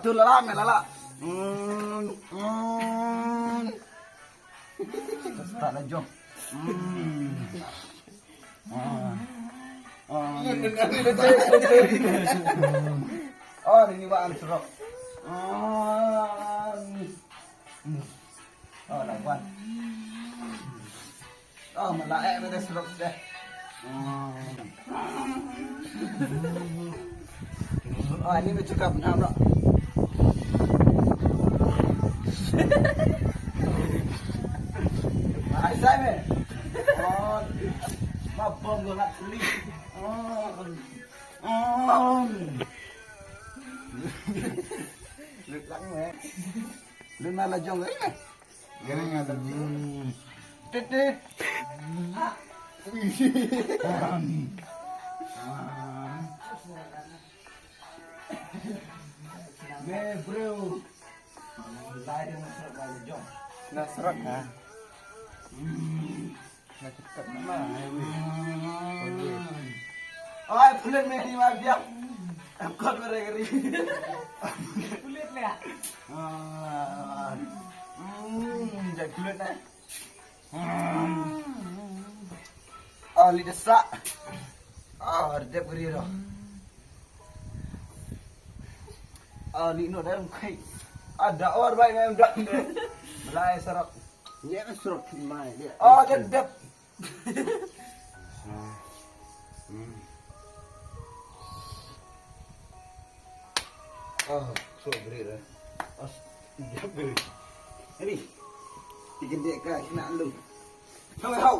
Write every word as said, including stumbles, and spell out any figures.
Tu lala, me lala. Hmm, hmm. Start la jong. Hmm. Ah. Ah. Oh, ini wan serok. Ah. Oh, lawan. Oh, mala eh, mala serok deh. Oh, ini mah cakap nam lah. Ai sai me. Oh, ma bom lo nak seli. Oh. Oh. Lut lang me. Lut na la jong eh. Gering ada. Hmm. Tit, tit. Me bro. Lai dia na serok, lai dia jong. Na serok, ha? Hmm. Na serok, na serok. Oi, pulit me ni, ma biang. Angkot mereka ni. Pulit me. Ah. Hmm, jadi pulit na. Ah, li desa. Ah, dep gri ro. Ah, li no dang kai. Ada or bai ngam dang. Lai serok. Ni kan serok mai dia. Ah, dep dep. Ah, so beri dah. As, dia beri. Ini. Tiga dia ka kena lu. Hau hau.